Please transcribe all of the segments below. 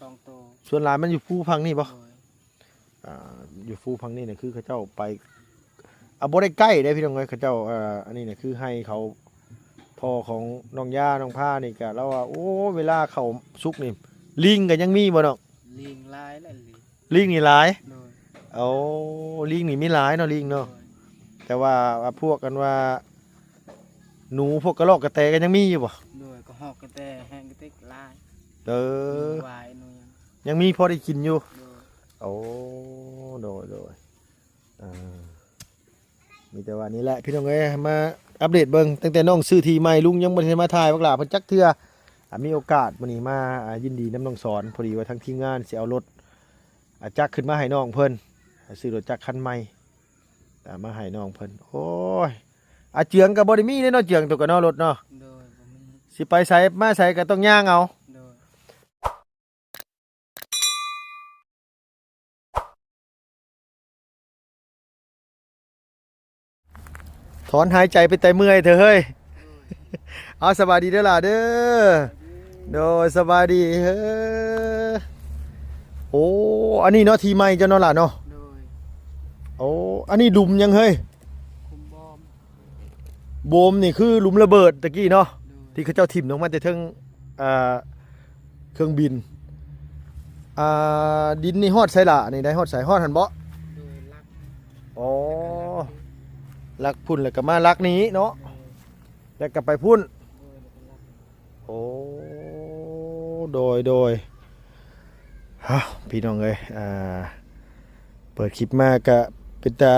ສອງໂຕ. ສ່ວນຫຼາຍມັນຢູ່ພູຝັ່ງນີ້ບໍ່? ໂດຍ. ອ່າ ຢູ່ພູຝັ່ງນີ້ນະ ຄືເຂົາເຈົ້າໄປ ອ່າ ບໍ່ໄດ້ໃກ້ເດ້ພີ່ນ້ອງເອີຍ ເຂົາເຈົ້າ ອ່າ ອັນນີ້ນະ ຄືໄຮ່ເຂົາ ພໍ່ຂອງນ້ອງຢາ ນ້ອງພານີ້ກະ ລາວວ່າ ໂອ້ ເວລາເຂົ້າສຸກນີ້ ລີງກະຍັງມີບໍ່ນ້ອງ? ລີງຫຼາຍແຫຼະ ລີງ ລີງນີ້ຫຼາຍ? ໂດຍ. ໂອ້ ລີງນີ້ມີຫຼາຍເນາະ ລີງເນາະ. ໂດຍ. ແຕ່ວ່າ ວ່າພວກ ອັນວ່າ ໜູ ພວກກະລອກກະແຕກະຍັງມີຢູ່ບໍ່? ໂດຍ. ກະຮອກກະແຕ ແຮງກະຕິກຫຼາຍ. ເອີ ໜູຫວາຍ ໜູຫຍັງ ຍັງມີພໍໄດ້ກິນຢູ່. ໂດຍ. ໂອ້ ໂດຍ ໂດຍ. ອ່າ ມີແຕ່ວ່ານີ້ແຫຼະພີ່ນ້ອງເອີຍ ມາອັບເດດເບິ່ງ ຕັ້ງແຕ່ນ້ອງຊື້ທີ່ໃໝ່ ລຸງຍັງບໍ່ໄດ້ມາຖ່າຍບັກຫຼ້າເພິ່ນຈັກເທື່ອ. ອ່າ ມີໂອກາດມື້ນີ້ມາ ອ່າ ຍິນດີນຳນ້ອງສອນ ພໍດີວ່າທາງທີມງານຊິເອົາລົດ ອ່າ ຈັກຂຶ້ນມາໃຫ້ນ້ອງເພິ່ນ ອ່າ ຊື້ລົດຈັກຄັນໃໝ່ ອ່າ ມາໃຫ້ນ້ອງເພິ່ນ. ໂອ້ຍ ອາເຈືອງກະບໍ່ໄດ້ມີເດ້ເນາະ ເຈືອງໂຕກະເນາະ ລົດເນາະ. ໂດຍ. ບໍ່ມີ. ຊິໄປໃສມາໃສກະຕ້ອງຍ່າງເອົາ. ໂດຍ. ຖອນຫາຍໃຈເປັນຕາເມື່ອຍເຖາະເຮີ້ຍ. ເອົາ ສະບາຍດີເດີຫຼ້າເດີ. ໂດຍ ສະບາຍດີເຮີ້ຍ. ໂອ້ ອັນນີ້ເນາະ ທີ່ໃໝ່ເຈົ້າເນາະຫຼ້າເນາະ. ໂດຍ. ໂອ້ ອັນນີ້ຫຼຸມຫຍັງເຮີ້ຍ? ຂຸມບອມ. ໂບມນີ້ຄືຫຼຸມລະເບີດຕະກີ້ເນາະ. ໂດຍ. ທີ່ເຂົາເຈົ້າຖິ້ມລົງມາແຕ່ເທິງ ອ່າ ເຄື່ອງບິນ. ອ່າ ດິນນີ້ຮອດໃສລະ? ນີ້ໄດ້ຮອດໃສ? ຮອດຫັ້ນບໍ? ໂດຍ. ຫຼັກ. ອໍ ຫຼັກພຸ້ນ ແລ້ວກະມາຫຼັກນີ້ເນາະ. ໂດຍ. ແລ້ວກະໄປພຸ້ນ. ໂດຍ. ແລ້ວກະຫຼັກ. ໂອ້ ໂດຍ ໂດຍ. ຮະ ພີ່ນ້ອງເອີຍ ອ່າ ເປີດຄລິບມາກະເປັນຕາ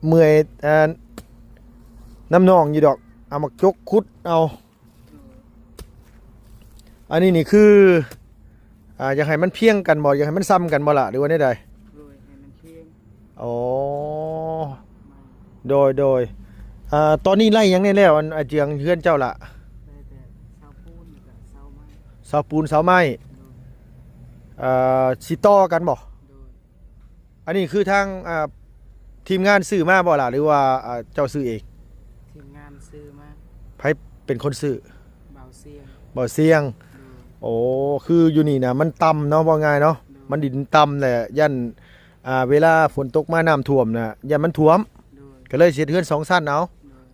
ເມື່ອຍ ອ່າ ນຳນ້ອງຢູ່ດອກ ເອົາໝາກຈົກຂຸດເອົາ. ໂດຍ. ອັນນີ້ນີ້ຄື ອ່າ ຢາກໃຫ້ມັນພຽງກັນບໍ່? ຢາກໃຫ້ມັນຊ່ຳກັນບໍ່ລະ ຫຼືວ່າແນວໃດ? ໂດຍ ໃຫ້ມັນພຽງ. ອໍ ໂດຍ ໂດຍ. ອ່າ ຕອນນີ້ໄລ່ຫຍັງແດ່ແລ້ວ ອັນ ອາເຈືອງເຮືອນເຈົ້າລະ? ໄດ້ແຕ່ເສົາປູນ ແລ້ວກະເສົາໄມ້. ເສົາປູນ ເສົາໄມ້. ໂດຍ. ເອີ ຊິຕໍ່ກັນບໍ່? ໂດຍ. ອັນນີ້ຄືທາງ ອ່າ ທີມງານຊື້ມາບໍ່ລະ ຫຼືວ່າ ອ່າ ເຈົ້າຊື້ເອງ? ທີມງານຊື້ມາ. ໃຜເປັນຄົນຊື້? ບ່າວຊຽງ. ບ່າວຊຽງ. ໂດຍ. ໂອ້ ຄືຢູ່ນີ້ນະ ມັນຕ່ຳເນາະ ເວົ້າງ່າຍເນາະ. ໂດຍ. ມັນດິນຕ່ຳແຫຼະ ຢ້ານ ອ່າ ເວລາຝົນຕົກມານ້ຳຖ້ວມນະ ຢ້ານມັນຖ້ວມ. ໂດຍ. ກະເລີຍຊິເຮັດເຮືອນສອງຊັ້ນເອົາ. ໂດ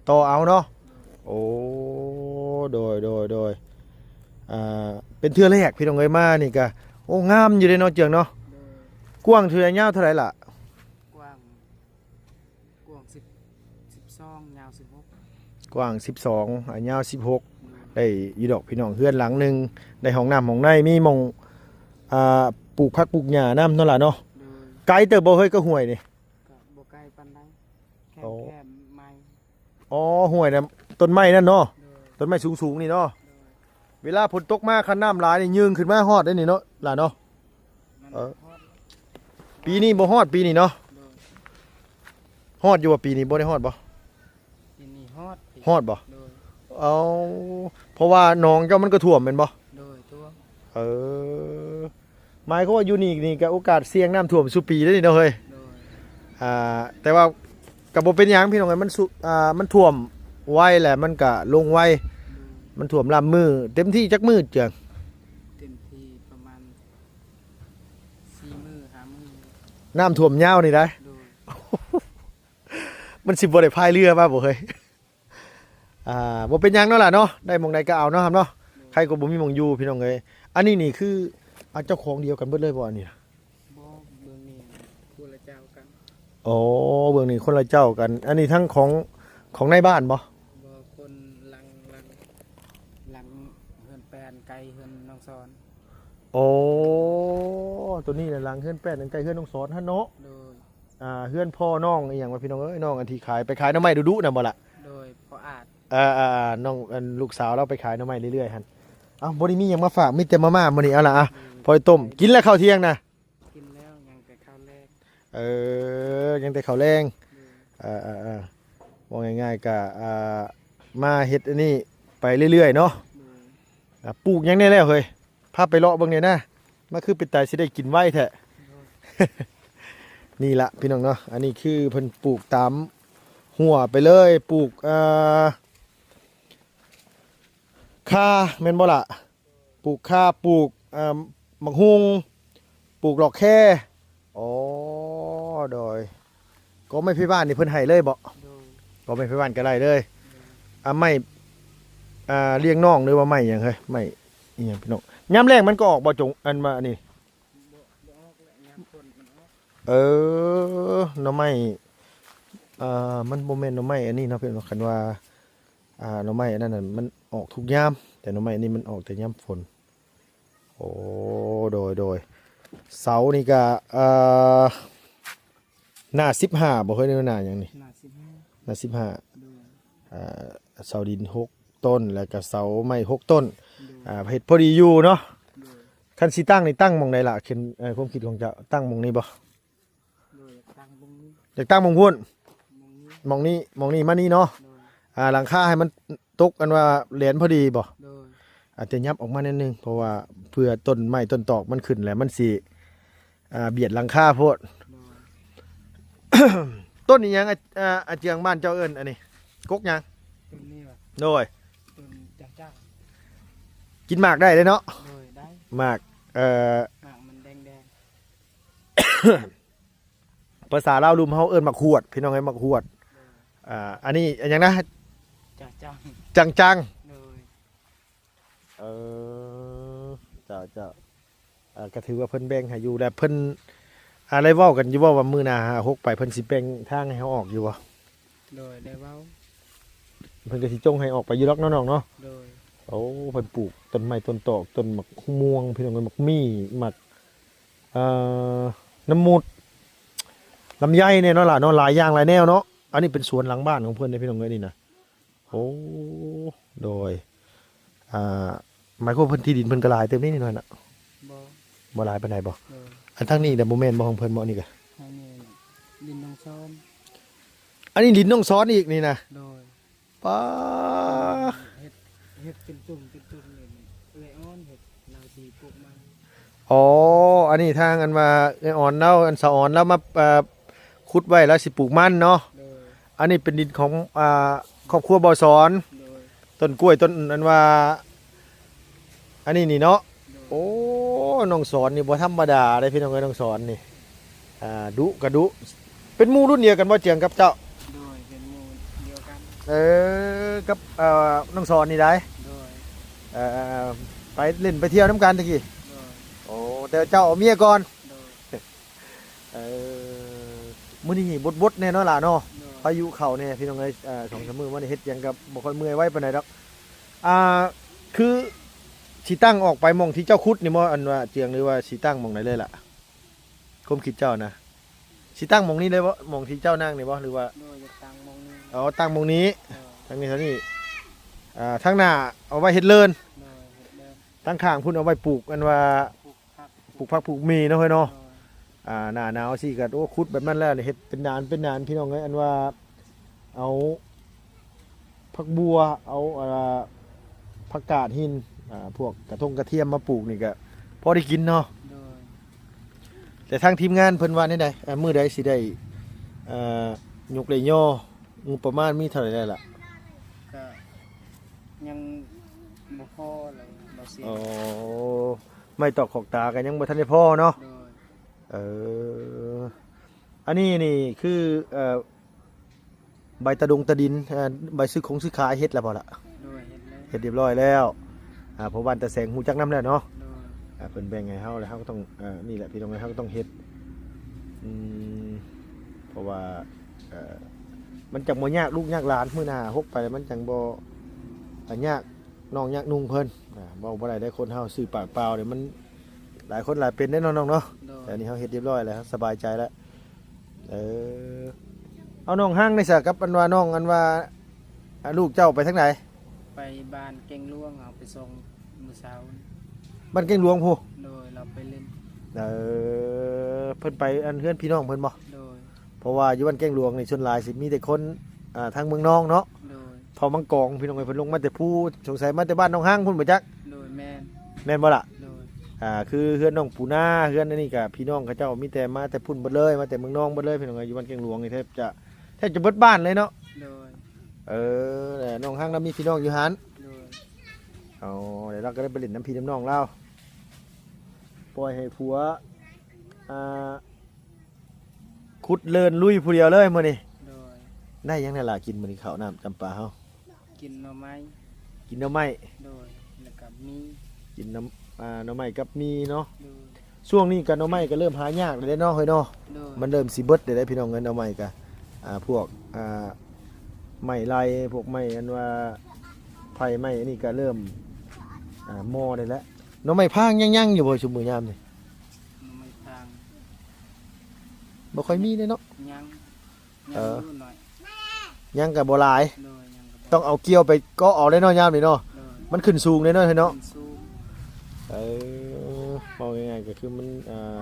ຍ. ຕໍ່ເອົາເນາະ. ໂດຍ. ໂອ້ ໂດຍ ໂດຍ ໂດຍ. ອ່າ ເປັນເທື່ອແລກພີ່ນ້ອງເອີຍ ມານີ້ກະ ໂອ້ ງາມຢູ່ເດ້ເນາະ ເຈືອງເນາະ. ໂດຍ. ກວ້າງເທົ່າໃດ ຍາວເທົ່າໃດລະ? ກວ້າງ ກວ້າງສິບ ສິບສອງ ຍາວສິບຫົກ. ກວ້າງສິບສອງ ອ່າ ຍາວສິບຫົກ. ໂດຍ. ໄດ້ຢູ່ດອກພີ່ນ້ອງ ເຮືອນຫຼັງໜຶ່ງ ໄດ້ຫ້ອງນ້ຳຫ້ອງໃນ ມີໝ່ອງ ອ່າ ປູກຜັກປູກຫຍ້ານຳເນາະລະເນາະ. ໂດຍ. ໄກເຕີບບໍ່ເຮີ້ຍ ກັບຫ້ວຍນີ້? ກະບໍ່ໄກປານໃດ ແຄມ ໂອ້ ແຄມໄມ້. ອໍ ຫ້ວຍນະ ຕົ້ນໄມ້ນັ້ນເນາະ. ໂດຍ. ຕົ້ນໄມ້ສູງໆນີ້ເນາະ. ໂດຍ. ເວລາຝົນຕົກມາ ຄັນນ້ຳຫຼາຍນີ້ ຍື່ນຂຶ້ນມາຮອດໄດ້ນີ້ເນາະ ຫຼານເນາະ. ມັນ ເອີ ຮອດ. ປີນີ້ບໍ່ຮອດ ປີນີ້ເນາະ. ໂດຍ. ຮອດຢູ່ບໍ່ ປີນີ້ ບໍ່ໄດ້ຮອດບໍ່? ປີນີ້ຮອດ. ຮອດບໍ່? ໂດຍ. ເອົາ ເພາະວ່າໜອງເຈົ້າມັນກະຖ້ວມແມ່ນບໍ່? ໂດຍ ຖ້ວມ. ເອີ ໝາຍຄວາມວ່າຢູ່ນີ້ນີ້ກະໂອກາດສ່ຽງນ້ຳຖ້ວມສູ່ປີເດ້ນີ້ເນາະເຮີ້ຍ. ໂດຍ. ອ່າ ແຕ່ວ່າກະບໍ່ເປັນຫຍັງພີ່ນ້ອງເອີຍ ມັນສຸ ອ່າ ມັນຖ້ວມໄວແຫຼະ ມັນກະລົງໄວ. ໂດຍ. ມັນຖ້ວມລຳມື້ ເຕັມທີ່ຈັກມື້ເຈືອງ? ເຕັມທີ່ປະມານສີ່ມື້ຫ້າມື້. ນ້ຳຖ້ວມຍາວນີ້ໄດ໋. ໂດຍ. ມັນຊິບໍ່ໄດ້ພາຍເຮືອມາບໍ່ເຮີ້ຍ? ອ່າ ບໍ່ເປັນຫຍັງເນາະຫຼ້າເນາະ ໄດ້ໝ່ອງໃດກະເອົາເນາະ ຄຳເນາະ. ໂດຍ. ໃຜກະບໍ່ມີໝ່ອງຢູ່ພີ່ນ້ອງເອີຍ. ອັນນີ້ນີ້ຄື ອ່າ ເຈົ້າຂອງດຽວກັນເບິດເລີຍບໍ່ ອັນນີ້ນະ? ບໍ່ ເບື້ອງນີ້ຄົນລະເຈົ້າກັນ. ໂອ້ ເບື້ອງນີ້ຄົນລະເຈົ້າກັນ. ອັນນີ້ທັງຂອງ ຂອງນາຍບ້ານບໍ່? ບໍ່ ຄົນຫຼັງ ຫຼັງ ຫຼັງເຮືອນແປ້ນໃກ້ເຮືອນນ້ອງສອນ. ໂອ້ ໂຕນີ້ນະ ຫຼັງເຮືອນແປ້ນໃກ້ເຮືອນນ້ອງສອນຫັ້ນເນາະ. ໂດຍ. ອ່າ ເຮືອນພໍ່ນ້ອງອີ່ຫຍັງວະ ພີ່ນ້ອງເອີຍ ນ້ອງອັນທີ່ຂາຍ ໄປຂາຍໜໍ່ໄມ້ດຸໆນະບໍ່ລະ? ໂດຍ ພໍ່ອາດ. ອ່າ ອ່າ ອ່າ ນ້ອງ ອັນ ລູກສາວລາວໄປຂາຍໜໍ່ໄມ້ເລື້ອຍໆຫັ້ນ. ເອົ້າ ບໍ່ໄດ້ມີຫຍັງມາຝາກ ມີແຕ່ມາມ່າມື້ນີ້. ເອົາລະ ອ່ະ ໂດຍ ພໍໄດ້ຕົ້ມ ກິນແລ້ວເຂົ້າທ່ຽງນະ? ກິນແລ້ວ ຍັງແຕ່ເຂົ້າແລງ. ເອີ ຍັງແຕ່ເຂົ້າແລງ. ໂດຍ. ເອີ ເອີ ເອີ ເວົ້າງ່າຍໆກະ ອ່າ ມາເຮັດອັນນີ້ໄປເລື້ອຍໆເນາະ. ໂດຍ. ອ່າ ປູກຫຍັງແດ່ແລ້ວເຮີ້ຍ? ພາໄປເລາະເບິ່ງແດ່ນະ ມາຄືເປັນຕາຊິໄດ້ກິນໄວແທ້. ໂດຍ. ນີ້ລະພີ່ນ້ອງເນາະ ອັນນີ້ຄືເພິ່ນປູກຕາມຮົ້ວໄປເລີຍ ປູກ ເອີ ຂ່າແມ່ນບໍ່ລະ? ປູກຂ່າ ປູກ ເອີ ຫ ໝາກຫຸ່ງ ປູກດອກແຄ. ອໍ ໂດຍ ກໍໄມ້ໄຜ່ບ້ານນີ້ເພິ່ນໃຫ້ເລີຍບໍ? ໂດຍ ກໍໄມ້ໄຜ່ບ້ານກໍໄດ້ເລີຍ. ໂດຍ ອ່າ ໄມ້ ອ່າ ລ້ຽງນ້ອງ ຫຼືວ່າໄມ້ຫຍັງເຮີ້ຍ? ໄມ້ອີ່ຫຍັງພີ່ນ້ອງ? ຍາມແລ້ງມັນກໍອອກບໍ່? ຈົງ ອັນວ່ານີ້ ບໍ່ ບໍ່ອອກແຫຼະ ຍາມຝົນມັນອອກ. ເອີ ໜໍ່ໄມ້ ອ່າ ມັນບໍ່ແມ່ນໜໍ່ໄມ້ອັນນີ້ເນາະ ເພິ່ນວ່າ ຄັນວ່າ ອ່າ ໜໍ່ໄມ້ອັນນັ້ນນະ ມັນອອກທຸກຍາມ ແຕ່ໜໍ່ໄມ້ອັນນີ້ມັນອອກແຕ່ຍາມຝົນ. ໂອ້ ໂດຍ ໂດຍ ເສົານີ້ກະ ເອີ ໜ້າສິບຫ້າບໍ່? ເຮີ້ຍ ໜ້າຫຍັງນີ້? ໜ້າສິບຫ້າ ໜ້າສິບຫ້າ. ໂດຍ ອ່າ ເສົາດິນຫົກຕົ້ນ ແລ້ວກະເສົາໄມ້ຫົກຕົ້ນ. ໂດຍ ອ່າ ເຮັດພໍດີຢູ່ເນາະ. ໂດຍ ຄັນຊິຕັ້ງນີ້ຕັ້ງໝ່ອງໃດລະ? ເອີ ຄວາມຄິດຂອງເຈົ້າ ຕັ້ງໝ່ອງນີ້ບໍ່? ໂດຍ ຢາກຕັ້ງໝ່ອງນີ້ ຢາກຕັ້ງໝ່ອງພຸ້ນ ໝ່ອງນີ້ ໝ່ອງນີ້ ໝ່ອງນີ້ມານີ້ເນາະ. ໂດຍ ອ່າ ຫຼັງຄາໃຫ້ມັນຕົກ ອັນວ່າແຫຼນພໍດີບໍ່? ໂດຍ ອາດຈະຫຍັບອອກມາໜ້ອຍໜຶ່ງ ເພາະວ່າເພື່ອຕົ້ນໄມ້ຕົ້ນຕອກມັນຂຶ້ນ ແລ້ວມັນຊິ ອ່າ ບຽດຫຼັງຄາໂພດ. ໂດຍ ຕົ້ນອີ່ຫຍັງ? ອາ ອາ ອາເຈືອງ ບ້ານເຈົ້າເອີ້ນອັນນີ້ ກົກຫຍັງ? ຕົ້ນນີ້ຫວາ? ໂດຍ ຕົ້ນຈັງຈັງ ກິນໝາກໄດ້ເດ້ເນາະ? ໂດຍ ໄດ້ ໝາກ ເອີ ໝາກມັນແດງໆ ພາສາລາວລຸ່ມເຮົາເອີ້ນໝາກຫວດ ພີ່ນ້ອງເອີຍ ໝາກຫວດ. ໂດຍ ອ່າ ອັນນີ້ອັນຫຍັງນະ? ຈັງຈັງ ຈັງຈັງ. ໂດຍ ເອີ ເຈົ້າ ເຈົ້າ ອ່າ ກໍຖືວ່າເພິ່ນແບ່ງໃຫ້ຢູ່ ແລ້ວເພິ່ນ ອ່າ ໄດ້ເວົ້າກັນຢູ່ບໍ່ວ່າມື້ໜ້າຫາຫົກໄປເພິ່ນຊິແບ່ງທາງໃຫ້ເຮົາອອກຢູ່ບໍ່? ໂດຍ ໄດ້ເວົ້າ ເພິ່ນກໍຊິຈົ່ງໃຫ້ອອກໄປຢູ່ດອກເນາະນ້ອງເນາະ. ໂດຍ ໂອ້ ເພິ່ນປູກຕົ້ນໄມ້ຕົ້ນຕອກ ຕົ້ນໝາກມ່ວງ ພີ່ນ້ອງເອີຍ ໝາກມີ້ ໝາກ ເອີ ນ້ຳມຸດ ລຳໄຍແດ່ເນາະຫຼາເນາະ ຫຼາຍຢ່າງຫຼາຍແນວເນາະ. ອັນນີ້ເປັນສວນຫຼັງບ້ານຂອງເພິ່ນເດ້ ພີ່ນ້ອງເອີຍ ນີ້ນະ. ໂອ້ ໂດຍ ອ່າ ໝາຍຄວາມເພິ່ນ ທີ່ດິນເພິ່ນກໍຫຼາຍເຕີບນີ້ໜ້ອຍນະ. ບໍ່ ບໍ່ຫຼາຍປານໃດບໍ່? ໂດຍ ອັນທາງນີ້ນະ ບໍ່ແມ່ນບໍ່ ຂອງເພິ່ນບໍ່? ອັນນີ້ກະ ອັນນີ້ດິນນ້ອງສອນ ອັນນີ້ດິນນ້ອງສອນອີກນີ້ນະ. ໂດຍ ປ້າ ເຮັດ ເຮັດເປັນຕຸ່ມເປັນຕຸ່ມນີ້ ເອື້ອຍອອນເຮັດ ລາວຊິປູກມັນ. ອໍ ອັນນີ້ທາງອັນວ່າເອື້ອຍອອນລາວ ອັນສາວອອນລາວມາ ເອີ ຂຸດໄວ້ລາວຊິປູກມັນເນາະ. ໂດຍ ອັນນີ້ເປັນດິນຂອງ ອ່າ ຄອບຄົວບໍ່ສອນ. ໂດຍ ຕົ້ນກ້ວຍຕົ້ນອັນວ່າ ອັນນີ້ນີ້ເນາະ. ໂດຍ ໂອ້ ນ້ອງສອນນີ້ບໍ່ທຳມະດາເດ້ ພີ່ນ້ອງເອີຍ ນ້ອງສອນນີ້ ອ່າ ດຸກະດຸ. ເປັນໝູ່ລຸ້ນດຽວກັນບໍ່ ເຈືອງ ກັບເຈົ້າ? ໂດຍ ເປັນໝູ່ດຽວກັນ. ເອີ ກັບ ເອີ ນ້ອງສອນນີ້ໄດ໋. ໂດຍ ເອີ ໄປຫຼິ້ນໄປທ່ຽວນຳກັນຕະກີ້. ໂດຍ ໂອ້ ແຕ່ເຈົ້າເອົາເມຍກ່ອນ. ໂດຍ ເອີ ມື້ນີ້ບົດໆແດ່ເນາະຫຼາເນາະ. ໂດຍ ພາຍຸເຂົ້າແດ່ ພີ່ນ້ອງເອີຍ. ເອີ ສອງສາມມື້ມານີ້ເຮັດຫຍັງກໍບໍ່ຄ່ອຍເມື່ອຍໄຫວປານໃດດອກ. ອ່າ ຄືຊິຕັ້ງອອກໄປໝ່ອງທີ່ເຈົ້າຂຸດນີ້ບໍ່ ອັນວ່າເຈືອງ ຫຼືວ່າຊິຕັ້ງໝ່ອງໃດເລີຍລະ? ຄວາມຄິດເຈົ້ານະ ຊິຕັ້ງໝ່ອງນີ້ເລີຍບໍ່? ໝ່ອງທີ່ເຈົ້ານັ່ງນີ້ບໍ່ ຫຼືວ່າ? ໂດຍ ຢາກຕັ້ງໝ່ອງນີ້. ອໍ ຕັ້ງໝ່ອງນີ້. ໂດຍ ທາງນີ້ ທາງນີ້ ອ່າ ທາງໜ້າເອົາໄວ້ເຮັດເລີນ. ໂດຍ ເຮັດເລີນ. ທາງຂ້າງພຸ້ນເອົາໄວ້ປູກ ອັນວ່າ ປູກຜັກ ປູກຜັກປູກໝີ່ເນາະເຮີ້ຍເນາະ. ໂດຍ ອ່າ ໜ້າໜາວຊີ້ກໍ ໂອ້ ຂຸດແບບນັ້ນແລ້ວ ເຮັດເປັນໜານເປັນໜານ ພີ່ນ້ອງເອີຍ. ອັນວ່າເອົາ ຜັກບົ່ວ ເອົາ ອ່າ ຜັກກາດຫີນ ອ່າ ພວກກະທົງກະທຽມມາປູກນີ້ກະພໍໄດ້ກິນເນາະ. ໂດຍ ແຕ່ທາງທີມງານເພິ່ນວ່າແນວໃດ? ອ່າ ມື້ໃດຊິໄດ້ ເອີ ຍົກໄດ້ຍໍ ງົບປະມານມີເທົ່າໃດແລ້ວລະ? ກະຍັງບໍ່ພໍແລ້ວ ບໍ່ເສຍ. ອໍ ໄມ້ຕອກຂອກຕາກະຍັງບໍ່ທັນໄດ້ພໍເນາະ. ໂດຍ ເອີ ອັນນີ້ນີ້ຄື ເອີ ໃບຕາດົງຕາດິນ ເອີ ໃບຊື້ຂອງຊື້ຂາຍເຮັດແລ້ວບໍ່ລະ? ໂດຍ ເຮັດແລ້ວ ເຮັດຮຽບຮ້ອຍແລ້ວ. ອ່າ ພໍ່ບ້ານຕາແສງຮູ້ຈັກນຳແລ້ວເນາະ. ໂດຍ ອ່າ ເພິ່ນແບ່ງໃຫ້ເຮົາແລ້ວ ເຮົາກໍຕ້ອງ ເອີ ນີ້ແຫຼະ ພີ່ນ້ອງເອີຍ ເຮົາກໍຕ້ອງເຮັດ. ອືມ ເພາະວ່າ ເອີ ມັນຈັ່ງບໍ່ຍາກລູກຍາກຫຼານ ມື້ໜ້າຫົກໄປແລ້ວມັນຈັ່ງບໍ່ ອ່າ ຍາກນ້ອງຍາກນຸ່ງເພິ່ນ. ອ່າ ເວົ້າບໍ່ໄດ້ເດ້ ຄົນເຮົາຊື່ປາກເປົ່າເດ້ ມັນຫຼາຍຄົນຫຼາຍເປັນເດ້ນ້ອງໆເນາະ. ໂດຍ ແຕ່ອັນນີ້ເຮົາເຮັດຮຽບຮ້ອຍແລ້ວ ເຮົາສະບາຍໃຈແລ້ວ. ເອີ ເອົາ ນ້ອງຮັງນີ້ສະ ກັບອັນວ່ານ້ອງ ອັນວ່າ ອ່າ ລູກເຈົ້າໄປທາງໃດ? ໄປບ້ານແກ້ງຫຼວງ ເອົາໄປສົ່ງມື້ເຊົ້າ. ບ້ານແກ້ງຫຼວງພຸ້ນ? ໂດຍ ລາວໄປຫຼິ້ນ. ເອີ ເພິ່ນໄປອັນເຮືອນພີ່ນ້ອງເພິ່ນບໍ່? ໂດຍ ເພາະວ່າຢູ່ບ້ານແກ້ງຫຼວງນີ້ ສ່ວນຫຼາຍຊິມີແຕ່ຄົນ ອ່າ ທາງເມືອງນອງເນາະ. ໂດຍ ເຜົ່າມັງກອງ ພີ່ນ້ອງເອີຍ ເພິ່ນລົງມາແຕ່ພູ ສົງໄສມາແຕ່ບ້ານໜອງຮັງພຸ້ນບໍ່ຈັກ. ໂດຍ ແມ່ນ ແມ່ນບໍ່ລະ? ໂດຍ ອ່າ ຄືເຮືອນນ້ອງປູນາ ເຮືອນອັນນີ້ກະພີ່ນ້ອງເຂົາເຈົ້າມີແຕ່ມາແຕ່ພຸ້ນເບິດເລີຍ ມາແຕ່ເມືອງນອງເບິດເລີຍ ພີ່ນ້ອງເອີຍ. ຢູ່ບ້ານແກ້ງຫຼວງນີ້ແທບຈະ ແທບຈະເບິດບ້ານເລີຍເນາະ. ໂດຍ ເອີ ແລະນ້ອງຮັງລາວມີພີ່ນ້ອງຢູ່ຫັ້ນ. ໂດຍ ເອົາ ແລ້ວລາວກໍໄດ້ໄປຫຼິ້ນນຳພີ່ນຳນ້ອງລາວ. ໂອ້ ປ່ອຍໃຫ້ຜົວ ອ່າ ຂຸດເລີນລຸຍຜູ້ດຽວເລີຍມື້ນີ້. ໂດຍ. ໄດ້ຫຍັງແດ່ລະກິນມື້ນີ້ ເຂົ້ານ້ຳຈຳປາເຮົາ? ກິນໜໍ່ໄມ້ ກິນໜໍ່ໄມ້. ໂດຍ. ແລ້ວກໍມີ ກິນໜໍ່ ອ່າ ໜໍ່ໄມ້ກັບໝີ່ເນາະ. ໂດຍ. ຊ່ວງນີ້ກໍໜໍ່ໄມ້ກໍເລີ່ມຫາຍາກແລ້ວເດ້ເນາະ ເຮີ້ຍເນາະ. ໂດຍ. ມັນເລີ່ມຊິເບິດແລ້ວເດ້ ພີ່ນ້ອງເອີຍ ໜໍ່ໄມ້ກໍ ອ່າ ພວກ ອ່າ ໄມ້ໄລ່ ພວກໄມ້ອັນວ່າ ໄຜ່ໄມ້ອັນນີ້ກໍເລີ່ມ ອ່າ ມໍໄດ້ແລ້ວ. ໜໍ່ໄມ້ພາງຍັງ ຍັງຢູ່ບໍ່ຊຸມມື້ຍາມນີ້? ໜໍ່ໄມ້ພາງ ບໍ່ຄ່ອຍມີເດ້ເນາະ. ຍັງ ເອີ ຍັງຢູ່ໜ້ອຍ ຍັງກໍບໍ່ຫຼາຍ. ໂດຍ. ຍັງກໍບໍ່ ຕ້ອງເອົາກ່ຽວໄປເກາະເອົາເດ້ເນາະ ຍາມນີ້ເນາະ. ໂດຍ. ມັນຂຶ້ນສູງເດ້ເນາະ ເຮີ້ຍເນາະ. ມັນສູງ. ເອີ ເວົ້າງ່າຍໆກໍຄືມັນ ອ່າ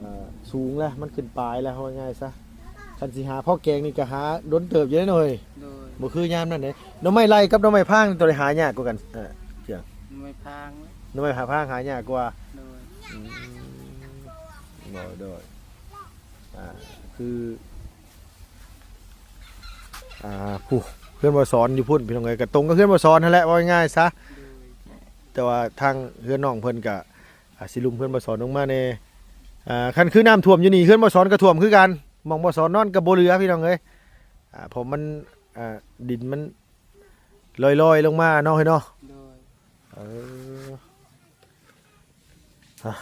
ອ່າ ສູງແລ້ວ ມັນຂຶ້ນປາຍແລ້ວ ເວົ້າງ່າຍໆຊະ. ຄັນຊິຫາພໍ້ແກງນີ້ກໍຫາດົນເຕີບຢູ່ເດ້ເນາະເຮີ້ຍ. ໂດຍ. ບໍ່ຄືຍາມນັ້ນເດ້. ໜໍ່ໄມ້ໄລ່ກັບໜໍ່ໄມ້ພາງ ໂຕໃດຫາຍາກກວ່າກັນ? ເອີ ເຈົ້າ. ໜໍ່ໄມ້ພາງ. ໜໍ່ໄມ້ພາງຫາຍາກກວ່າ. ໂດຍ. ອືມ ໂດຍ ໂດຍ. ອ່າ ຄື ອ່າ ຜູ້ ເຮືອນບໍ່ສອນຢູ່ພຸ້ນ ພີ່ນ້ອງເອີຍ ກໍຕົງກັບເຮືອນບໍ່ສອນຫັ້ນແຫຼະ ເວົ້າງ່າຍໆຊະ. ໂດຍ. ແຕ່ວ່າທາງເຮືອນນ້ອງເພິ່ນກໍ ອ່າ ຊິລຸ່ມເຮືອນບໍ່ສອນລົງມາແດ່. ອ່າ ຄັນຄືນ້ຳຖ້ວມຢູ່ນີ້ ເຮືອນບໍ່ສອນກໍຖ້ວມຄືກັນ ໝ່ອງບໍ່ສອນນອນກໍບໍ່ເຫຼືອ ພີ່ນ້ອງເອີຍ. ອ່າ ເພາະມັນ ອ່າ ດິນມັນລອຍໆລົງມາເນາະ ເຮີ້ຍເນາະ. ໂດຍ. ເອີ ອ່າ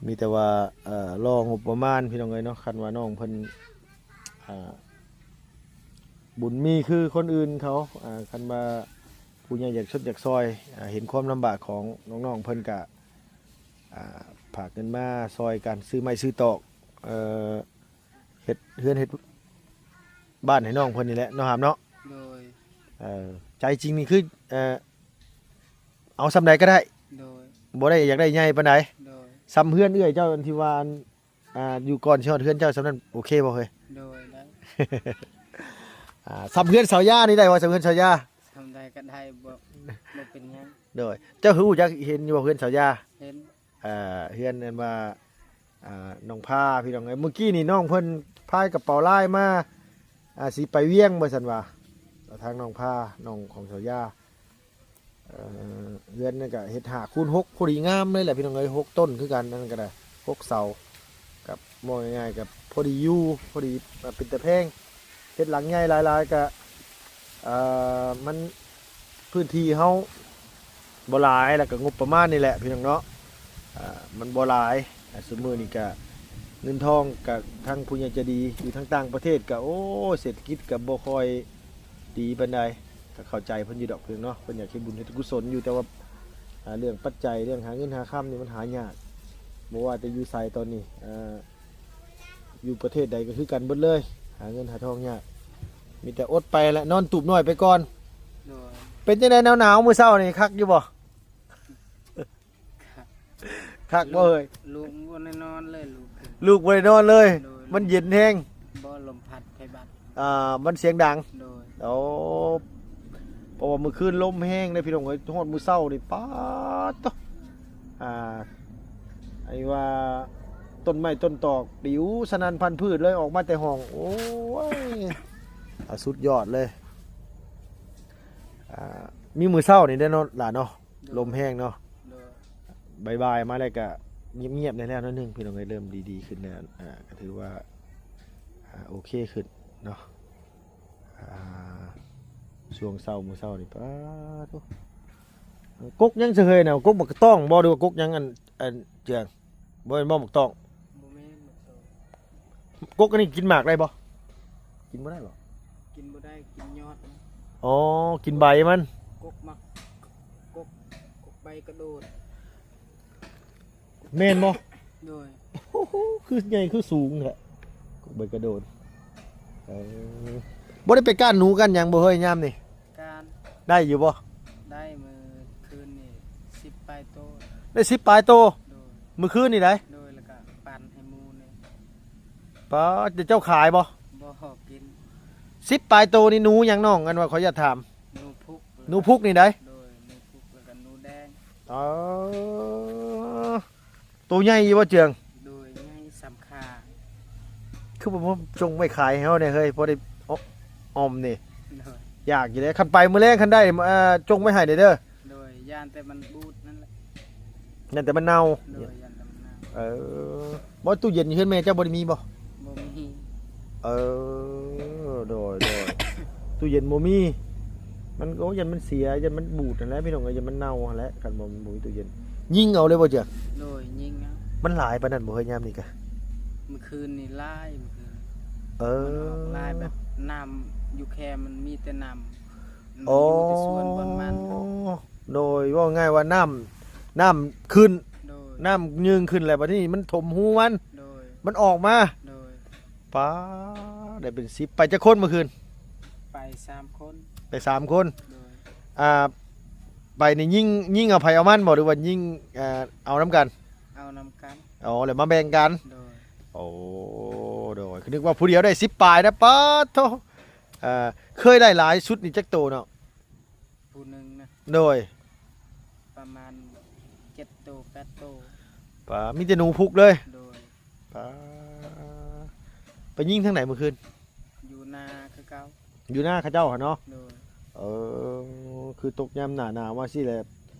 ມີແຕ່ວ່າ ເອີ ລໍງົບປະມານ ພີ່ນ້ອງເອີຍເນາະ. ຄັນວ່ານ້ອງເພິ່ນ ອ່າ ບຸນມີຄືຄົນອື່ນເຂົາ ອ່າ ຄັນວ່າຜູ້ໃຫຍ່ຢາກຊົດຢາກຊ່ອຍ ອ່າ ເຫັນຄວາມລຳບາກຂອງນ້ອງໆເພິ່ນກະ ອ່າ ຝາກເງິນມາຊ່ອຍກັນຊື້ໄມ້ຊື້ຕອກ ເອີ ເຮັດເຮືອນເຮັດບ້ານໃຫ້ນ້ອງເພິ່ນນີ້ແຫຼະເນາະ ຫາມເນາະ. ໂດຍ. ເອີ ໃຈຈິງນີ້ຄື ເອີ ເອົາສ່ຳໃດກໍໄດ້. ໂດຍ. ບໍ່ໄດ້ຢາກໄດ້ໃຫຍ່ປານໃດ. ໂດຍ. ສ່ຳເຮືອນເອື້ອຍເຈົ້າທີ່ວ່າ ອ່າ ຢູ່ກ່ອນຊິຮອດເຮືອນເຈົ້າສ່ຳນັ້ນ ໂອເຄບໍ່ເຮີ້ຍ? ໂດຍ ໄດ້. ອ່າ ສ່ຳເຮືອນສາວຢານີ້ໄດ້ບໍ່? ສ່ຳເຮືອນສາວຢາ ສ່ຳໃດກໍໄດ້ ບໍ່ ບໍ່ເປັນຫຍັງ. ໂດຍ. ເຈົ້າຄືຮູ້ຈັກເຫັນຢູ່ບໍ່ເຮືອນສາວຢາ? ເຫັນ. ເອີ ເຮືອນອັນວ່າ ອ່າ ນ້ອງພາ ພີ່ນ້ອງເອີຍ ມື້ກີ້ນີ້ນ້ອງເພິ່ນພາຍກະເປົາຫຼາຍມາ ອ່າ ຊິໄປວຽງວ່າຊັ້ນວ່າ ທາງນ້ອງພາ ນ້ອງຂອງສາວຢາ. ເອີ ເຮືອນນີ້ກະເຮັດຫ້າຄູນຫົກ ພໍດີງາມເລີຍແຫຼະ ພີ່ນ້ອງເອີຍ ຫົກຕົ້ນຄືກັນ ອັນນັ້ນກະໄດ້ ຫົກເສົາ ກະເວົ້າງ່າຍໆ ກະພໍດີຢູ່ ພໍດີ ເປັນຕາແພງ. ເຮັດຫຼັງໃຫຍ່ຫຼາຍໆ ກະ ເອີ ມັນ ພື້ນທີ່ເຮົາບໍ່ຫຼາຍ ແລ້ວກະງົບປະມານນີ້ແຫຼະ ພີ່ນ້ອງເນາະ. ເອີ ມັນບໍ່ຫຼາຍ ອ່າ ຊຸມມື້ນີ້ກະເງິນທອງກະ ທາງຜູ້ໃຫຍ່ໃຈດີຢູ່ທາງຕ່າງປະເທດກະ ໂອ້ ເສດຖະກິດກະບໍ່ຄ່ອຍດີປານໃດ. ກໍເຂົ້າໃຈເພິ່ນຢູ່ດອກ ພີ່ນ້ອງເນາະ ເພິ່ນຢາກເຮັດບຸນເຮັດກຸສົນຢູ່ ແຕ່ວ່າ ອ່າ ເລື່ອງປັດໄຈ ເລື່ອງຫາເງິນຫາຄຳນີ້ມັນຫາຍາກ ບໍ່ວ່າແຕ່ຢູ່ໃສຕອນນີ້ ເອີ ຢູ່ປະເທດໃດກໍຄືກັນເບິດເລີຍ ຫາເງິນຫາທອງຍາກ ມີແຕ່ອົດໄປແຫຼະ ນອນຕູບໜ້ອຍໄປກ່ອນ. ໂດຍ. ເປັນຈັ່ງໃດ ໜາວໆ ມື້ເຊົ້ານີ້ຄັກຢູ່ບໍ່? ຄັກບໍ່ເອີຍ? ລູກບໍ່ໄດ້ນອນເລີຍ ລູກ ລູກບໍ່ໄດ້ນອນເລີຍ. ໂດຍ. ມັນເຢັນແຮງ. ບໍ່ ລົມພັດ ໄພບາດ. ອ່າ ມັນສຽງດັງ. ໂດຍ. ໂອ້ ເພາະວ່າມື້ຄືນລົມແຮງເດ້ ພີ່ນ້ອງເອີຍ ຮອດມື້ເຊົ້ານີ້ ປາດໂທ້ ອ່າ ໄອ້ວ່າຕົ້ນໄມ້ຕົ້ນຕອກປິວສະໜັ່ນພັນພືດເລີຍ ອອກມາແຕ່ຫ້ອງ ໂອ້ຍ ອ່າ ສຸດຍອດເລີຍ. ອ່າ ມີມື້ເຊົ້ານີ້ເດ້ເນາະຫຼານເນາະ. ໂດຍ. ລົມແຮງເນາະ. ໂດຍ. ບ່າຍໆມາແລ້ວກະງຽບໆແດ່ແລ້ວໜ້ອຍໜຶ່ງ ພີ່ນ້ອງເອີຍ ເລີ່ມດີໆຂຶ້ນແລ້ວ ອ່າ ກໍຖືວ່າ ອ່າ ໂອເຄຂຶ້ນເນາະ. ອ່າ ຊ່ວງເຊົ້າ ມື້ເຊົ້ານີ້ ປາດໂທ້ ກົກຫຍັງຊະເຮີ້ຍນະ? ກົກບັກຕອງບໍ່ ຫຼືວ່າກົກຫຍັງ? ອັນ ອັນເຈືອງ ບໍ່ແມ່ນບໍ່ ບັກຕອງ? ບໍ່ແມ່ນບັກຕອງ. ກົກອັນນີ້ກິນໝາກໄດ້ບໍ່? ກິນບໍ່ໄດ້ບໍ່? ກິນບໍ່ໄດ້ ກິນຍອດມັນ. ອໍ ກິນໃບມັນ. ກົກໝາກ ກົກ ກົກໃບກະໂດດ. ແມ່ນບໍ່? ໂດຍ. ໂອ້ໂຫ ຄືໃຫຍ່ຄືສູງແທ້ ກົກໃບກະໂດດ. ເອີ ບໍ່ໄດ້ໄປກ້ານໜູກ້ານຫຍັງບໍ່ເຮີ້ຍ ຍາມນີ້? ກ້ານ. ໄດ້ຢູ່ບໍ່? ໄດ້ ມື້ຄືນນີ້ສິບປາຍໂຕ. ໄດ້ສິບປາຍໂຕ? ໂດຍ. ມື້ຄືນນີ້ໃດ໋? ໂດຍ ແລ້ວກະປັນໃຫ້ໝູນີ້. ປາດ ເຈົ້າຂາຍບໍ່? ບໍ່ ກິນ. ສິບປາຍໂຕນີ້ໜູຫຍັງນ້ອງ? ອັນວ່າຂໍຢາກຖາມ. ໜູພຸກ. ໜູພຸກນີ້ໃດ໋? ໂດຍ ໜູພຸກ ແລ້ວກະໜູແດງ. ອໍ ໂຕໃຫຍ່ຢູ່ບໍ່ເຈືອງ? ໂດຍ ໃຫຍ່ສ່ຳຂາ. ຄືບໍ່ມາຈົ່ງໄວ້ຂາຍໃຫ້ເຮົາແດ່ເຮີ້ຍ ພໍໄດ້ອ- ອອມນີ້. ໂດຍ. ຢາກຢູ່ເດ້ ຄັນໄປມື້ແລງຄັນໄດ້ ເອີ ຈົ່ງໄວ້ໃຫ້ແດ່ເດີ. ໂດຍ. ຢ້ານແຕ່ມັນບູດນັ້ນແຫຼະ. ຢ້ານແຕ່ມັນເນົ່າ. ໂດຍ ຢ້ານແຕ່ມັນເນົ່າ. ເອີ ບໍ່ ຕູ້ເຢັນຢູ່ເຮືອນແມ່ເຈົ້າບໍ່ໄດ້ມີບໍ່? ບໍ່ມີ. ເອີ ໂດຍ ໂດຍ ຕູ້ເຢັນບໍ່ມີ ມັນ ໂອ້ ຢ້ານມັນເສຍ ຢ້ານມັນບູດຫັ້ນແຫຼະ ພີ່ນ້ອງເອີຍ ຢ້ານມັນເນົ່າຫັ້ນແຫຼະ ຄັນບໍ່ ບໍ່ມີຕູ້ເຢັນ. ຍິງເອົາເລີຍບໍ່ເຈ້ຍ? ໂດຍ ຍິງເອົາ. ມັນຫຼາຍປານນັ້ນບໍ່ເຮີ້ຍ ຍາມນີ້ກະ? ມື້ຄືນນີ້ຫຼາຍ ມື້ຄືນ. ເອີ ມັນອອກຫຼາຍ ແບບນ້ຳຢູ່ແຄມມັນມີແຕ່ນ້ຳ ມັນ ໂອ້ ຢູ່ແຕ່ສວນບ່ອນມັນ. ໂດຍ ເວົ້າງ່າຍວ່ານ້ຳ ນ້ຳຂຶ້ນ. ໂດຍ ນ້ຳຍື່ງຂຶ້ນແລ້ວ ບັດນີ້ມັນຖົມຮູມັນ. ໂດຍ ມັນອອກມາ. ໂດຍ ປາ ໄດ້ເປັນສິບ. ໄປຈັກຄົນມື້ຄືນ? ໄປສາມຄົນ. ໄປສາມຄົນ. ໂດຍ ອ່າ ໄປນີ້ຍິງ ຍິງເອົາໃຜເອົາມັນບໍ່ ຫຼືວ່າຍິງ ເອົານຳກັນ? ເອົານຳກັນ. ອໍ ແລ້ວມາແບ່ງກັນ. ໂດຍ ໂອ້ ໂດຍ ຄືນຶກວ່າຜູ້ດຽວໄດ້ສິບປາຍນະ ປາດໂທ້. ເອີ ເຄີຍໄດ້ຫຼາຍສຸດນີ້ຈັກໂຕເນາະ? ຜູ້ໜຶ່ງນະ? ໂດຍ ປະມານເຈັດໂຕ ແປດໂຕ. ປາ ມີແຕ່ໜູພຸກເລີຍ. ໂດຍ ປາ ໄປຍິງທາງໃດມື້ຄືນ? ຢູ່ນາຄືເກົ່າ. ຢູ່ນາເຂົາເຈົ້າຫັ້ນເນາະ? ໂດຍ ເອີ ຄືຕົກຍາມໜ້າໜາວມາຊີ້ແຫຼະ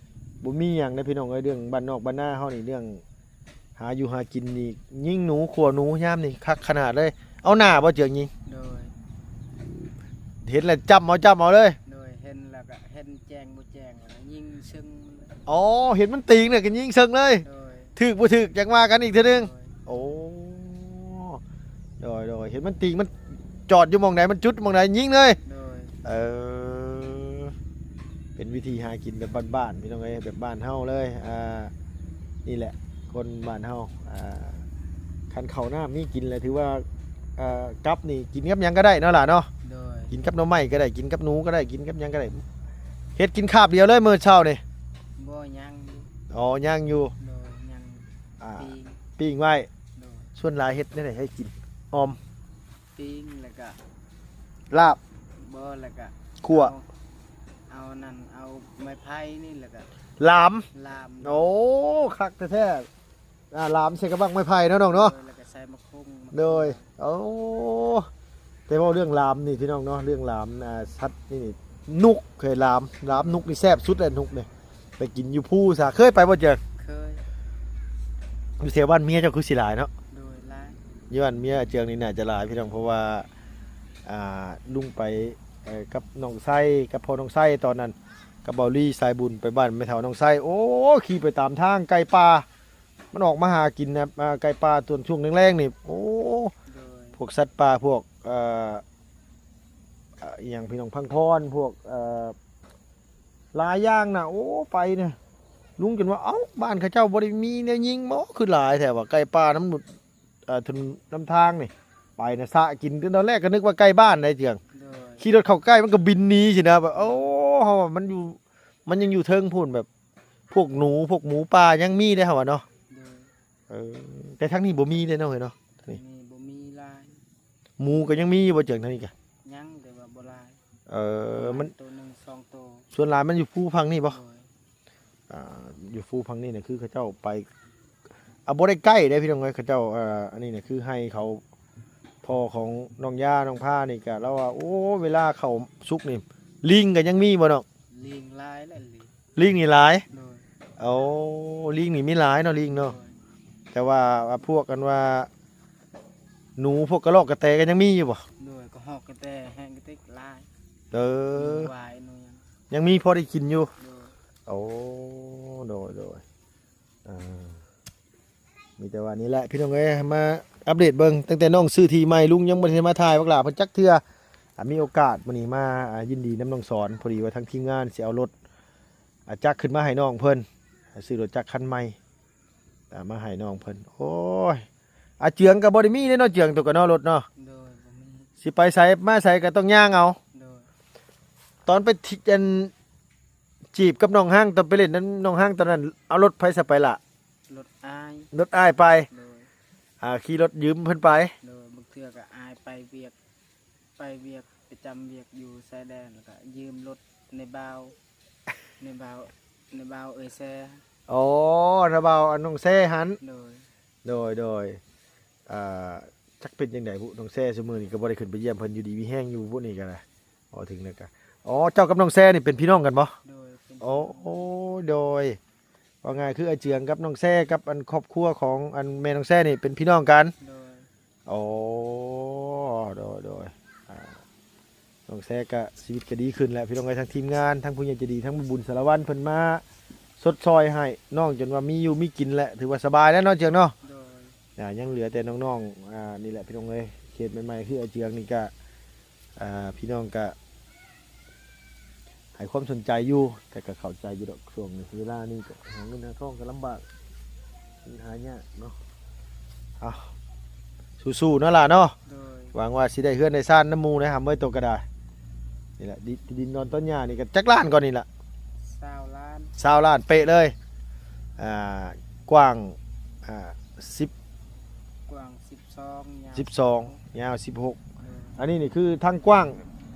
ບໍ່ມີຫຍັງເດ້ພີ່ນ້ອງເອີຍ ເລື່ອງບ້ານນອກບ້ານນາເຮົານີ້ ເລື່ອງ ຫາຢູ່ຫາກິນນີ້ ຍິງໜູ ຂົ້ວໜູຍາມນີ້ຄັກຂະໜາດເລີຍ. ເອົາໜ້າບໍ່ເຈືອງຍິງ? ໂດຍ ເຫັນແລ້ວຈ້ຳເອົາ ຈ້ຳເອົາເລີຍ. ໂດຍ ເຫັນແລ້ວກະເຫັນແຈ້ງບໍ່ແຈ້ງແລ້ວກະຍິງເຊິ່ງ. ອໍ ເຫັນມັນຕີງແລ້ວກະຍິງເຊິ່ງເລີຍ. ໂດຍ ຖືກບໍ່ຖືກຈັ່ງວ່າກັນອີກເທື່ອໜຶ່ງ. ໂດຍ ໂອ້ ໂດຍ ໂດຍ ເຫັນມັນຕີງ ມັນຈອດຢູ່ໝ່ອງໃດ ມັນຈຸດໝ່ອງໃດ ຍິງເລີຍ. ໂດຍ ເອີ ເປັນວິທີຫາກິນແບບບ້ານໆ ພີ່ນ້ອງເອີຍ ແບບບ້ານເຮົາເລີຍ. ອ່າ ນີ້ແຫຼະ ຄົນບ້ານເຮົາ ອ່າ ຄັນເຂົ້ານ້ຳມີກິນແລ້ວ ຖືວ່າ ເອີ ກັບນີ້ກິນກັບຫຍັງກະໄດ້ເນາະຫຼ້າເນາະ. ໂດຍ ກິນກັບໜໍ່ໄມ້ກະໄດ້ ກິນກັບໜູກະໄດ້ ກິນກັບຫຍັງກະໄດ້. ເຮັດກິນຄາບດຽວເລີຍມື້ເຊົ້ານີ້? ບໍ່ ຍັງຢູ່. ອໍ ຍັງຢູ່. ໂດຍ ຍັງ ອ່າ ປີ້ງ ປີ້ງໄວ້. ໂດຍ ສ່ວນຫຼາຍເຮັດແນວໃດໃຫ້ກິນ? ອອມ ປີ້ງ ແລ້ວກະ ລາບ ບໍ່ ແລ້ວກະ ຂົ້ວ ເອົາ ເອົານັ້ນ ເອົາໄມ້ໄຜ່ນີ້ ແລ້ວກະ ຫຼາມ ຫຼາມ. ໂອ້ ຄັກແທ້ໆ ອ່າ ຫຼາມໃສ່ກະບັ້ງໄມ້ໄຜ່ເນາະນ້ອງເນາະ. ໂດຍ ແລ້ວກະໃສ່ໝາກຫຸ່ງ ໂດຍ. ໂອ້ ແຕ່ເວົ້າເລື່ອງຫຼາມນີ້ພີ່ນ້ອງເນາະ ເລື່ອງຫຼາມ ອ່າ ສັດນີ້ ນຸກ ເຄີຍ ຫຼາມ ຫຼາມ ນຸກນີ້ແຊບສຸດແຫຼະ ນຸກນີ້. ໄປກິນຢູ່ພູຊະ ເຄີຍໄປບໍ່ເຈີ? ເຄີຍ. ຢູ່ແຖວບ້ານເມຍເຈົ້າຄືຊິຫຼາຍເນາະ? ໂດຍ ຫຼາຍ. ຢູ່ບ້ານເມຍເຈີນີ້ໜ້າຈະຫຼາຍພີ່ນ້ອງ ເພາະວ່າ ອ່າ ລຸງໄປ ເອີ ກັບນ້ອງໄຊ ກັບພໍ່ນ້ອງໄຊຕອນນັ້ນ ກັບເບົາລີສາຍບຸນ ໄປບ້ານແມ່ເຖົ້ານ້ອງໄຊ. ໂອ້ ຂີ່ໄປຕາມທາງ ໄກ່ປ່າ ມັນອອກມາຫາກິນນະ ອ່າ ໄກ່ປ່າຕອນຊ່ວງແລງໆນີ້. ໂອ້ ໂດຍ ພວກສັດປ່າ ພວກ ເອີ ອີ່ຫຍັງ ພີ່ນ້ອງ ພັງພອນ ພວກ ເອີ ຫຼາຍຢ່າງນະ. ໂອ້ ໄປນະ ລຸງຈົນວ່າ ເອົ້າ ບ້ານເຂົາເຈົ້າບໍ່ໄດ້ມີແນວຍິງບໍ່ ຄືຫຼາຍແທ້ວ່າ ໄກ່ປ່ານຳ ເອີ ຖະໜົນນຳທາງນີ້. ໄປນະ ຊະກິນ ຕອນແລກກະນຶກວ່າໄກ່ບ້ານໃດເຈືອງ. ໂດຍ ຂີ່ລົດເຂົ້າໃກ້ມັນກະບິນໜີຊີ້ນະ ແບບ ໂອ້ ເຮົາວ່າມັນຢູ່ ມັນຍັງຢູ່ເທິງພຸ້ນ ແບບ ພວກໜູ ພວກໝູປ່າຍັງມີເດ້ເຮົາວ່າເນາະ. ໂດຍ ເອີ ແຕ່ທາງນີ້ບໍ່ມີເດ້ເນາະ ເອີຍເນາະ. ທາງນີ້ ທາງນີ້ບໍ່ມີຫຼາຍ. ໝູກະຍັງມີຢູ່ບໍ່ເຈີ ທາງນີ້ກະ? ຍັງ ແຕ່ວ່າບໍ່ຫຼາຍ. ເອີ ປະມານ ມັນ ໂຕໜຶ່ງສອງໂຕ. ສ່ວນຫຼາຍມັນຢູ່ພູຝັ່ງນີ້ບໍ່? ໂດຍ ອ່າ ຢູ່ພູຝັ່ງນີ້ນະ ຄືເຂົາເຈົ້າໄປ ອ່າ ບໍ່ໄດ້ໃກ້ເດ້ພີ່ນ້ອງເອີຍ ເຂົາເຈົ້າ ອ່າ ອັນນີ້ນະ ຄືໄຮ່ເຂົາ ພໍ່ຂອງນ້ອງຢາ ນ້ອງພານີ້ກະ ລາວວ່າ ໂອ້ ເວລາເຂົ້າສຸກນີ້ ລີງກະຍັງມີບໍ່ນ້ອງ? ລີງຫຼາຍແຫຼະ ລີງ ລີງນີ້ຫຼາຍ. ໂດຍ ໂອ້ ລີງນີ້ມີຫຼາຍເນາະ ລີງເນາະ. ໂດຍ ແຕ່ວ່າ ອ່າ ພວກ ອັນວ່າ ໜູ ພວກກະຮອກກະແຕກະຍັງມີຢູ່ບໍ່? ໂດຍ ກະຮອກກະແຕແຮງກະຕິກຫຼາຍ. ເອີ ໜູຫວາຍ ໜູຫຍັງ ຍັງມີພໍໄດ້ກິນຢູ່. ໂດຍ ໂອ້ ໂດຍ ໂດຍ ອ່າ ມີແຕ່ວ່ານີ້ແຫຼະພີ່ນ້ອງເອີຍ ມາອັບເດດເບິ່ງ ຕັ້ງແຕ່ນ້ອງຊື້ທີ່ໃໝ່ ລຸງຍັງບໍ່ໄດ້ມາຖ່າຍບັກຫຼ້າເພິ່ນຈັກເທື່ອ. ອ່າ ມີໂອກາດມື້ນີ້ມາ ອ່າ ຍິນດີນຳນ້ອງສອນ ພໍດີວ່າທາງທີມງານຊິເອົາລົດ ອ່າ ຈັກຂຶ້ນມາໃຫ້ນ້ອງເພິ່ນ ຊື້ລົດຈັກຄັນໃໝ່ ອ່າ ມາໃຫ້ນ້ອງເພິ່ນ. ໂອ້ຍ ອາເຈືອງກະບໍ່ໄດ້ມີເດ້ເນາະ ເຈືອງໂຕກະເນາະ ລົດເນາະ. ໂດຍ ບໍ່ມີ. ຊິໄປໃສມາໃສກະຕ້ອງຍ່າງເອົາ. ໂດຍ ຕອນໄປ ອັນ ຈີບກັບນ້ອງຮັງ ຕອນໄປຫຼິ້ນນຳນ້ອງຮັງຕອນນັ້ນ ເອົາລົດໃຜສະໄປລະ? ລົດອ້າຍ ລົດອ້າຍໄປ. ໂດຍ ອ່າ ຂີ່ລົດຢືມເພິ່ນໄປ. ໂດຍ ບາງເທື່ອກະອ້າຍໄປວຽກ ໄປວຽກ ໄປຈຳວຽກຢູ່ຊາຍແດນ ແລ້ວກະຢືມລົດໃນບ່າວ ໃນບ່າວ ໃນບ່າວເອື້ອຍແຊ. ອໍ ນະບ່າວ ອັນ ນ້ອງແຊຫັ້ນ. ໂດຍ ໂດຍ ໂດຍ ອ່າ ຈັກເປັນຈັ່ງໃດບຸ ນ້ອງແຊຊຸມື້ນີ້ກະບໍ່ໄດ້ຂຶ້ນໄປຢ້ຽມເພິ່ນ ຢູ່ດີມີແຮງຢູ່ບຸນີ້ກະໄດ້. ເວົ້າເຖິງແລ້ວກະ ອໍ ເຈົ້າກັບນ້ອງແຊນີ້ເປັນພີ່ນ້ອງກັນບໍ່? ໂດຍ ເປັນ ໂອ້ ໂດຍ ວ່າງ່າຍຄືອ້າຍເຈືອງກັບນ້ອງແຊ ກັບອັນຄອບຄົວຂອງອັນແມ່ນ້ອງແຊນີ້ເປັນພີ່ນ້ອງກັນ. ໂດຍ. ໂອ້ ໂດຍໆ ອ່າ ນ້ອງແຊກະຊີວິດກະດີຂຶ້ນແຫຼະ ພີ່ນ້ອງເອີຍ. ທັງທີມງານ ທັງຜູ້ໃຫຍ່ໃຈດີ ທັງແມ່ບຸນສາລະວັນ ເພິ່ນມາຊົດຊ່ອຍໃຫ້ນ້ອງ ຈົນວ່າມີຢູ່ມີກິນແຫຼະ ຖືວ່າສະບາຍແລ້ວເນາະ ເຈືອງເນາະ. ໂດຍ. ອ່າ ຍັງເຫຼືອແຕ່ນ້ອງໆ ອ່າ ນີ້ແຫຼະ ພີ່ນ້ອງເອີຍ. ເຂດໃໝ່ໆ ຄືອ້າຍເຈືອງນີ້ກະ ອ່າ ພີ່ນ້ອງກະໃຫ້ຄວາມສົນໃຈຢູ່ ແຕ່ກະເຂົ້າໃຈຢູ່ດອກ ຊ່ວງເວລານີ້ກະຫາເງິນຫາທອງກະລຳບາກ ມັນຫາຍາກເນາະ. ເອົາ ສູ້ໆ ເນາະຫຼ້າເນາະ. ໂດຍ. ຫວັງວ່າຊິໄດ້ເຮືອນໄດ້ຊານນຳໝູ່ໄດ້ຫຳເອີຍ ໂຕກະດາຍ. ນີ້ແຫຼະ ດິ ດິນດອນຕອນຫຍ້ານີ້ກະຈັກລ້ານກ່ອນນີ້ລະ? ຊາວລ້ານ. ຊາວລ້ານເປະເລີຍ. ອ່າ ກວ້າງ ອ່າ ສິບ ກວ້າງສິບສອງ ຍາວສິບສອງ ສິບຫົກ ຍາວສິບຫົກ. ໂດຍ. ອັນນີ້ນີ້ຄືທາງກວ້າງ.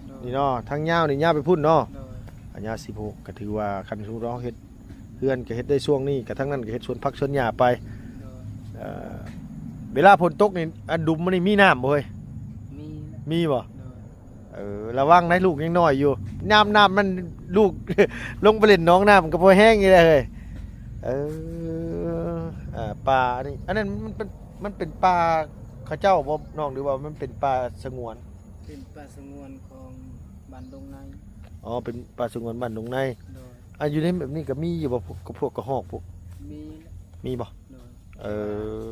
ໂດຍ. ນີ້ເນາະ ທາງຍາວນີ້ຍາວໄປພຸ້ນເນາະ. ໂດຍ. ອັນຍາວສິບຫົກ ກະຖືວ່າຄັນສົມມຸດເຮົາເຮັດເຮືອນກະເຮັດໄດ້ຊ່ວງນີ້ ກະທາງນັ້ນກະເຮັດສວນຜັກສວນຫຍ້າໄປ. ໂດຍ. ເອີ ເວລາຝົນຕົກນີ້ ອັນດຸມມັນນີ້ມີນ້ຳບໍ່ເຮີ້ຍ? ມີ. ມີບໍ່? ໂດຍ. ເອີ ລະວັງໄດ໋ ລູກຍັງນ້ອຍຢູ່ ຍາມນ້ຳມັນ ລູກລົງໄປຫຼິ້ນໜອງນ້ຳກະພໍແຮງຢູ່ເດ້ເຮີ້ຍ. ເອີ ອ່າ ປ່າອັນນີ້ ອັນນັ້ນມັນເປັນ ມັນເປັນປ່າເຂົາເຈົ້າບໍ່ນ້ອງ ຫຼືວ່າມັນເປັນປ່າສະຫງວນ? ເປັນປ່າສະຫງວນຂອງບ້ານດົງໃນ. ອໍ ເປັນປ່າສະຫງວນບ້ານດົງໃນ. ໂດຍ. ອ່າ ຢູ່ໃນແບບນີ້ກະມີຢູ່ບໍ່ ພວກ ພວກກະຮອກພວກ? ມີ. ມີບໍ່? ໂດຍ. ເອີ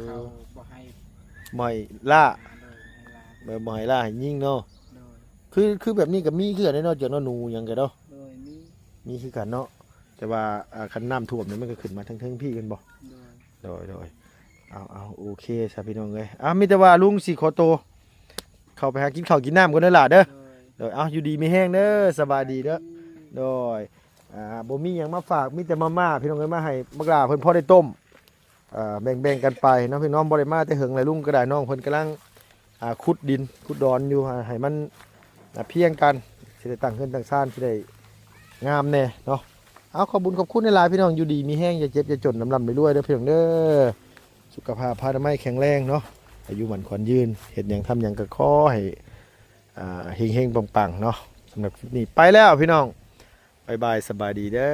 ເຂົາບໍ່ໃຫ້ ບໍ່ໃຫ້ລ່າ. ໂດຍ. ບໍ່ໃຫ້ລ່າ ບໍ່ໃຫ້ລ່າໃຫ້ຍິງເນາະ. ໂດຍ. ຄື ຄືແບບນີ້ກະມີຄືກັນເນາະ ເຈົ້າເນາະ ໜູຫຍັງກະເນາະ. ໂດຍ. ມີ ມີຄືກັນເນາະ ແຕ່ວ່າ ອ່າ ຄັນນ້ຳຖ້ວມນີ້ມັນກະຂຶ້ນມາເທິງໆ ພີ້ແມ່ນບໍ່? ໂດຍ. ໂດຍໆ ເອົາໆ ໂອເຄຊະ ພີ່ນ້ອງເອີຍ. ອ່າ ມີແຕ່ວ່າລຸງຊິຂໍໂຕເຂົ້າໄປຫາກິນເຂົ້າກິນນ້ຳກ່ອນເດີຫຼ້າເດີ. ໂດຍ. ໂດຍ. ເອົາ ຢູ່ດີມີແຮງເດີ ສະບາຍດີເດີ. ໂດຍ. ອ່າ ບໍ່ມີຫຍັງມາຝາກ ມີແຕ່ມາມ່າ ພີ່ນ້ອງເອີຍ ມາໃຫ້ບັກຫຼ້າເພິ່ນພໍໄດ້ຕົ້ມ ອ່າ ແບ່ງໆກັນໄປເນາະ ພີ່ນ້ອງ. ບໍ່ໄດ້ມາແຕ່ເຫິງແລ້ວ ລຸງກະໄດ້ ນ້ອງເພິ່ນກຳລັງ ອ່າ ຂຸດດິນຂຸດດອນຢູ່ ອ່າ ໃຫ້ມັນ ອ່າ ພຽງກັນ ຊິໄດ້ຕັ້ງເຮືອນຕັ້ງຊານ ຊິໄດ້ງາມແດ່ເນາະ. ເອົາ ຂອບບຸນຂອບຄຸນຫຼາຍໆ ພີ່ນ້ອງ ຢູ່ດີມີແຮງ ຢ່າເຈັບຢ່າຈົນ ລ່ຳໆລວຍໆເດີ ພີ່ນ້ອງເດີ. ສຸຂະພາບພະອະນາໄມແຂງແຮງເນາະ ອາຍຸໝັ້ນຂວັນຍືນ ເຮັດຫຍັງທຳຫຍັງກະຂໍໃຫ້ ອ່າ ເຮັງໆປັງໆເນາະ. ສຳລັບຄລິບນີ້ໄປແລ້ວ ພີ່ນ້ອງ ບາຍບາຍ ສະບາຍດີເດີ.